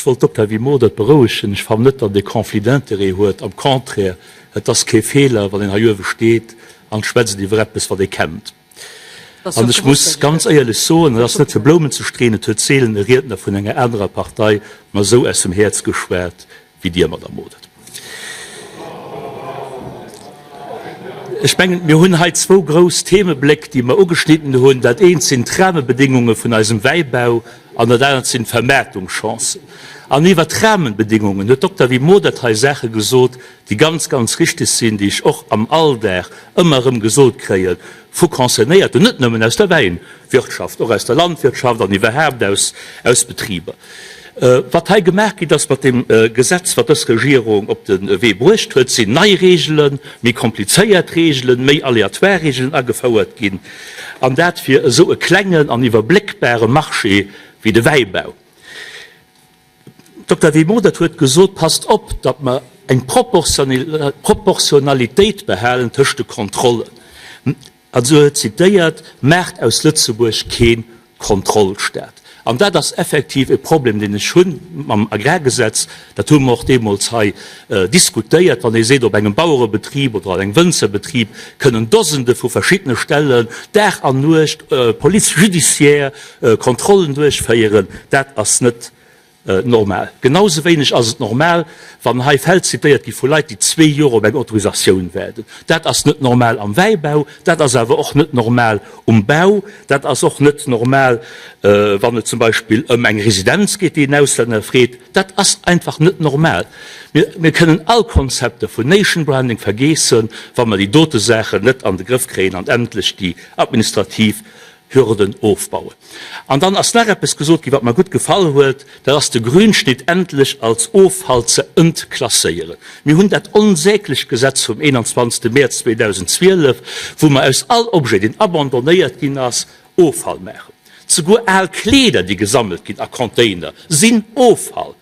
Ech wollt d'Octavie Modert berouegen. Ech fannen net, datt ee Conflit d'intérêts huet. Am Contraire, et ass kee Feeler, wann een hei uewe steet an schwätzt iwwer eppes, wat ee kennt. An ech muss ganz éierlech soen, et ass net fir Bloumen ze streeën, et huet seelen e Riedner vun enger anerer Partei mer esou aus dem Häerz geschwat wéi Dir, Madame Modert. Ech mengen, mir hunn hei zwou grouss Themebléck, déi mer ugeschnidden hunn. Dat eent sinn d'Rahmebedingunge vun eisem Wäibau an dat anert sinn d'Vermaartungschancen. An iwwert d'Rahmenbedingungen huet d'Octavie Modert hei Saache gesot, déi ganz, ganz richtig sinn, déi ech och am Alldag ëmmer erëm gesot kréie vu Concernéierten, net nëmmen aus der Wäinwirtschaft, och aus der Landwirtschaft an iwwerhaapt aus, aus Betriber. Wat hei gemaach ginn ass mat deem Gesetz, wat dës Regierung op de Wee bruecht huet, sinn nei Regelen, méi komplizéiert Regelen, méi aléatoire Regelen agefouert ginn, an dat fir esou e klengen an iwwerbléckbare Marché wéi de Wäibau. D'Octavie Modert huet gesot, Passt op, datt mer eng Proportionalitéit behalen tëscht de Kontrollen. A se huet zitéiert, Maacht aus Lëtzebuerg kee Kontrollstaat. An dat ass effektiv e Problem, deen ech hu mam Agrargesetz. Dat hu mer och deemools hei diskutéiert. Wann ee seet, op engem Bauerebetrib oder an engem Wënzerbetrib kënnen Dosende vu verschiddene Stellen Dag an Nuecht, Police judiciaire, Kontrollen duerchféieren, dat ass net normal. Genau sou wéineg ass et normal, wann hei Fäll zitéiert gi vu Leit, déi zwee Joer op eng Autorisatioun waarden. Dat ass net normal am Wäibau, dat ass awer och net normal um Bau, dat ass och net normal, wann et zum Beispill ëm eng Residenz geet, déi en Auslänner freet. Dat ass einfach net normal. Mir kënnen all Konzepter vun Nation Branding vergeessen, wa mer déi dote Saachen net an de Grëff kréien an endlech déi administrativ Hürden ofbauen. An dann ass nach eppes gesot ginn, wat mer gutt gefall huet, dat ass de Grünschnitt endlech als Offall ze entklasséieren. Mir hunn dat onsäglecht Gesetz vum 21. Mäerz 2012, wou mer aus all Objet, deen abandonnéiert ginn ass, Offall maachen. Zeguer al Kleeder, déi gesammelt ginn a Container, sinn Offall.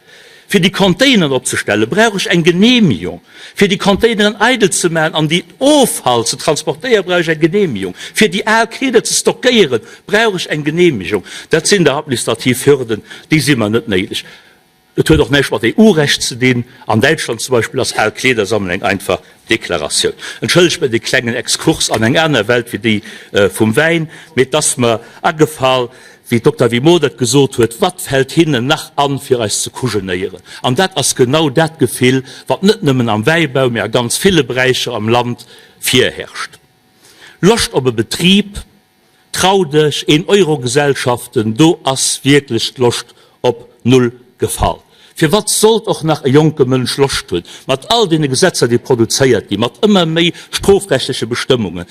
Fir déi Containeren opzestellen, brauch ech eng Genehmigung. Fir déi Containeren eidel ze maachen an déi Offall ze transportéieren, brauch ech eng Genehmigung. Fir déi al Kleeder ze stockéieren, brauch ech eng Genehmigung. Dat sinn der administrativ Hürden, déi si mer net néideg. Et huet och näischt mat EU-Recht ze dinn. An Däitschland zum Beispill ass al Kleeder sammelen eng einfach Deklaratioun. Entschëllegt mir dee klengen Exkurs an eng aner Welt wéi déi vum Wäin, mee et ass mer agefall, wéi d'Octavie Modert gesot huet, Wat fält hinnen nach an, fir eis ze kujenéieren? An dat ass genau dat Gefill, wat net nëmmen am Wäibau, mee a ganz ville Beräicher am Land virherrscht. Loscht op e Betrib, Trau dech, Een-Euro-Gesellschaften, do ass wierklech d'Loscht op Null gefall. Firwat sollt och nach e jonke Mënsch Loscht hunn, mat all deene Gesetzer, déi produzéiert ginn, mat ëmmer méi strofrechtleche Bestëmmungen,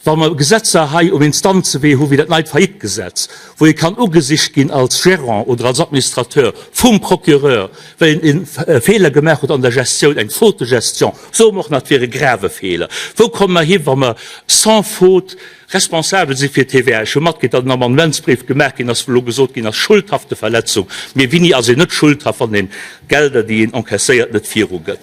wa mer Gesetzer hei um Instanzewee hu wéi dat neit Faillite-Gesetz, wou ee kann ugesicht ginn als Gérant oder als Administrateur vum Procureur, well een e Feeler gemaach huet an der Gestioun, eng Faute de gestion, soe mer och nach, et wier e grave Feeler. Wou komme mer hi, wa mer sans faute Responsabel si fir d'TVA. Ech hu matkritt, datt en Amendementsbréif gemaach ginn ass, wou elo gesot ginn ass, schuldhafte Verletzung. Mee wéini ass een net schuldhaft, wann een d'Gelder, déi een encaisséiert, net virugëtt?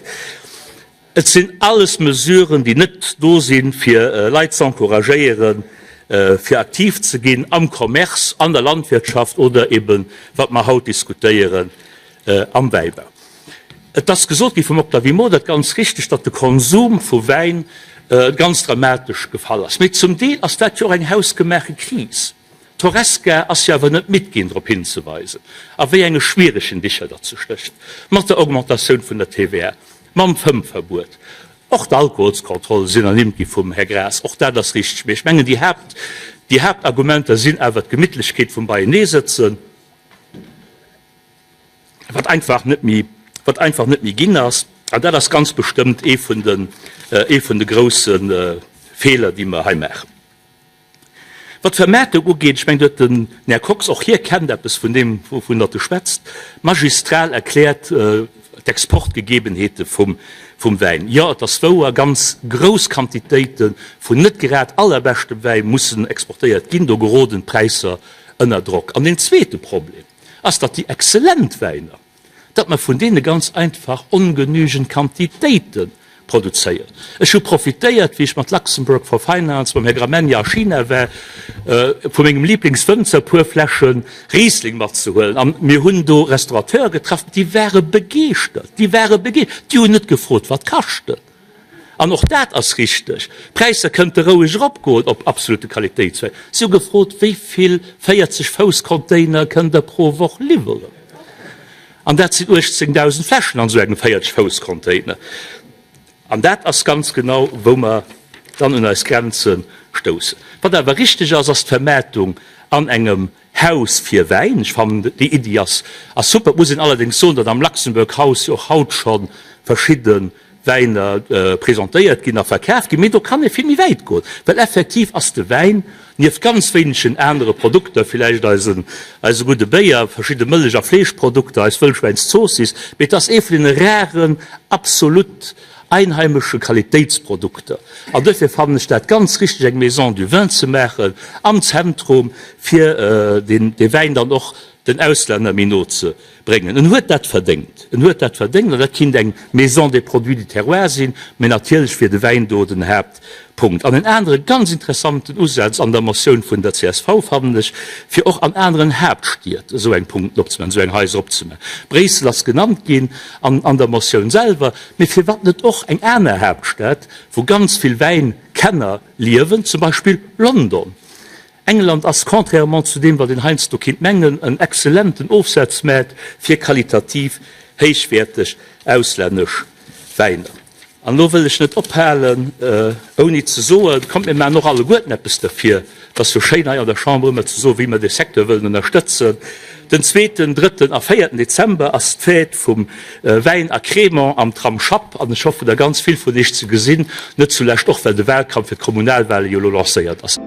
Et sinn alles Mesuren, déi net do sinn, fir Leit ze encouragéieren, fir aktiv ze ginn am Commerce, an der Landwirtschaft oder eben, wat mer haut diskutéieren, am Wäibau. Et ass gesot gi vum Octavie Modert, ganz richteg, datt de Konsum vu Wäin ganz dramatesch gefall ass. Mee zum Deel ass dat jo och eng hausgemaache Kris. D'Horesca ass jo awer net midd ginn, drop hinzeweisen, a wéi enge schwieregen Dicher datt se stécht, mat der Augmentatioun vun der TVA, mam Fëmmverbuet. Och d'Alkoholskontrolle sinn ernimmt gi vum Här Graas, och dat ass richteg. Mee ech mengen, déi Haapt, déi Haaptargumenter sinn awer d'Gemittlechkeet vum Beieneesëtzen, wat einfach net méi, wat einfach net méi ginn ass. An dat ass ganz bestëmmt ee vun den, ee vun de grouse Feeler, déi mer hei maachen. Wat d'Vermaartung ugeet, ech mengen, do huet den Här Kox, och hie kennt eppes vun deem, wouvun datt e schwätzt, magistral erkläert, d'Exportgegebenheete vum, vum Wäin. Jo, et ass wouer, ganz grouss Quantitéite vun net grad allerbeschtem Wäi mussen exportéiert ginn. Do geroden d'Präisser ënner Drock. An deen zweete Problem, ass, datt déi exzellent Wäiner, datt mer vun deene ganz einfach ongenügend Quantitéite produzéieren. Ech hu profitéiert, wéi ech mat Luxembourg for Finance, mam Här Gramegna a China war. vu mengem Liblingswënzer e puer Fläsche Riesling matzehuelen. A mir hunn do Restaurateure getraff, déi ware begeeschtert, déi ware begeeschtert, déi hunn net gefrot, wat kascht en. An och dat ass richteg, d'Präisser kënnte roueg eropgoen op absolute Qualitéitswäin. Si hu gefrot, wéi vill 40 Fouss Container kënnt Der pro Woch liwweren? An dat sinn 18.000 Fläschen an esou engem 40 Fouss Container. An dat ass ganz genau, wou mer dann un eis Grenze stoussen. Wat awer richteg ass, ass d'Vermaartung an engem Haus fir Wäin. Ech fannen, déi Iddi ass super. Et muss een allerdéngs soen, datt am Luxembourg House jo och haut scho verschidde Wäiner presentéiert ginn a verkaf ginn. Mee do kann ee vill méi wäit goen, well effektiv ass de Wäin nieft ganz wéinegen anere Produkter, villäicht eisen, eise gudde Béier, verschidde Mëllech a Fleeschprodukter, eis Wëllschwäinszoossiss, mee et ass ee vun deene raren, absolut einheimesche Qualitéitsprodukter. An duerfir fannen ech dat ganz richteg, eng Maison du Vin ze maachen am Zentrum, fir deen, dee Wäin dann och den Auslänner méi no ze bréngen. En huet dat verdéngt. En huet dat verdéngt an dat kinnt eng Maison des produits du terroir sinn, mä natierlech wier de Wäin do den Haaptpunkt. An en anere ganz interessanten Usaz an der Motioun vun der csv fannen ech, fir och an aneren Haaptstied esou eng Punkten opzemaachen, esou eng Haiser opzemaachen. Bréissel ass genannt ginn an der Motioun selwer, mä firwat net och eng aner Haaptstad, wou ganz vill Wäinkenner liewen, zum Beispill London? England ass, contrairement zu deem wat een heiansdo kinnt mengen, en excellenten Ofsazmaart fir qualitativ héichwäerteg auslännesch Wäiner. An elo wëll ech net ophalen ouni ze soen, kommt mir maachen och alleguerten eppes derfir, et ass jo schéin hei an der Chamber ëmmer ze soen, wéi mer dee Secteur wëllen ënnerstëtzen. Den zweeten, drëtten a véierten Dezember ass d'Fête vum Wäin a Crémant am Tramsschapp an ech hoffen der ganz vill vun iech ze gesinn, net zulescht och well de Wahlkampf fir d'Kommunalwahlen jo elo lancéiert ass.